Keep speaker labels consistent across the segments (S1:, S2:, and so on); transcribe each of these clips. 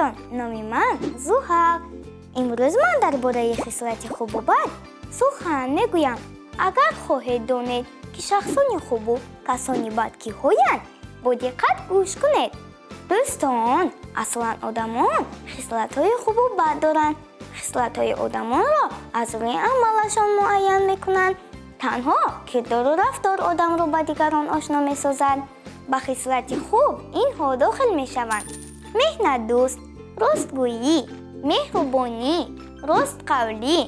S1: Дӯстон, номи ман Зуҳал. Имрӯз ман дар бораи хислати хубу бад сухан мегӯям. Агар хоҳед донед, ки шахсони хубу касони бад киҳоянд, бо диққат гӯш кунед. Дӯстон, аслан одамон хислатҳои хубу бад доранд. Хислатҳои одамонро аз рӯи амалашон муайян мекунанд. Танҳо кирдору рафтор одамро ба дигарон ошно месозад. Ба хислати хуб инҳо дохил мешаванд: меҳнатдӯст, ростгӯӣ, меҳрубонӣ, ростқавлӣ,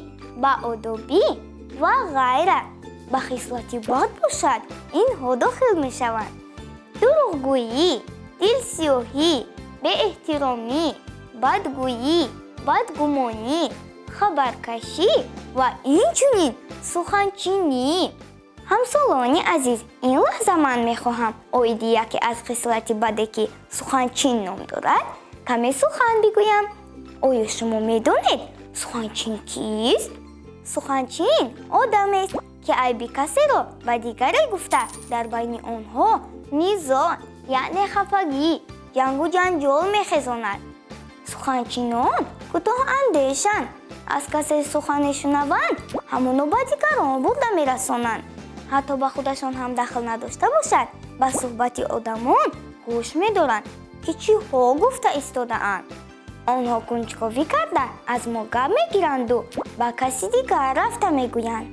S1: баодобӣ ва ғайра. Ба хислати бад бошад, инҳо дохил мешаванд: дурӯғгӯӣ, дилсиёҳӣ, беэҳтиромӣ, бадгӯӣ, бадгумонӣ, хабаркашӣ ва инчунин суханчинӣ. Ҳамсолони азиз, ин лаҳза ман мехоҳам оиди яке аз хислати баде, ки суханчин ном дорад, каме сухан бигӯям. Оё шумо медонед, суханчин кист? Суханчин одамест, ки айби касеро ба дигаре гуфта, дар байни онҳо низоъ, яъне хафагӣ, ҷангу ҷанҷол мехезонад. Суханчинон кӯтоҳандешанд. Аз касе сухане шунаванд, ҳамоно ба дигарон бурда мерасонанд. Ҳатто ба худашон ҳам дахл надошта бошад, ба суҳбати одамон гӯш медоранд, ки чиҳо гуфта истодаанд. Онҳо кунҷковӣ карда, аз мо гап мегиранду ба каси дигар рафта мегӯянд.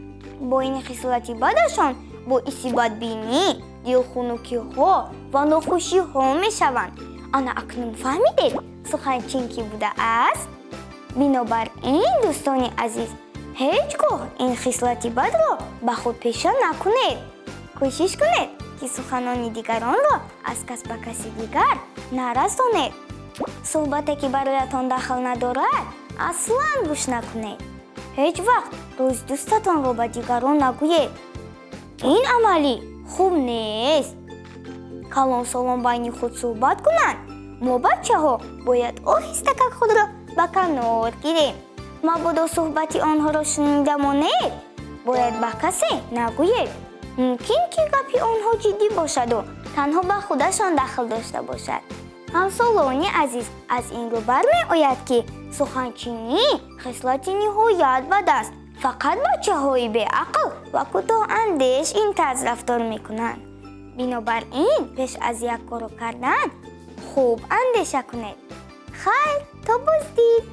S1: Бо ин хислати бадашон боиси бадбинӣ, дилхунукиҳо ва нохушиҳо мешаванд. Ана акнун фаҳмидед, суханчин кӣ будааст? Бинобар ин, дӯстони азиз, ҳеҷ гоҳ ин хислати бадро ба худ пеша накунед. Кӯшиш кунед, ки суханони дигаронро аз кас ба каси дигар нарасонед. Суҳбате, ки бароятон дахл надорад, аслан гӯш накунед. Ҳеҷ вақт рӯзи дӯстатонро ба дигарон нагӯед. Ин амали хуб нест. Калонсолон байни худ суҳбат кунанд, мо, бачаҳо, бояд оҳистакак худро ба канор гирем. Мабодо суҳбати онҳоро шунида монед, бояд ба касе нагӯед. Мумкин, ки гапи онҳо ҷиддӣ бошаду танҳо ба худашон дахл дошта бошад. Ҳамсолони азиз, аз ин рӯ бармеояд, ки суханчинӣ хислати ниҳоят бад аст. Фақат бачаҳои беақл ва кӯтоҳандеш ин тарз рафтор мекунанд. Бинобар ин, пеш аз як корро кардан хуб андеша кунед. Хайр, то боздид.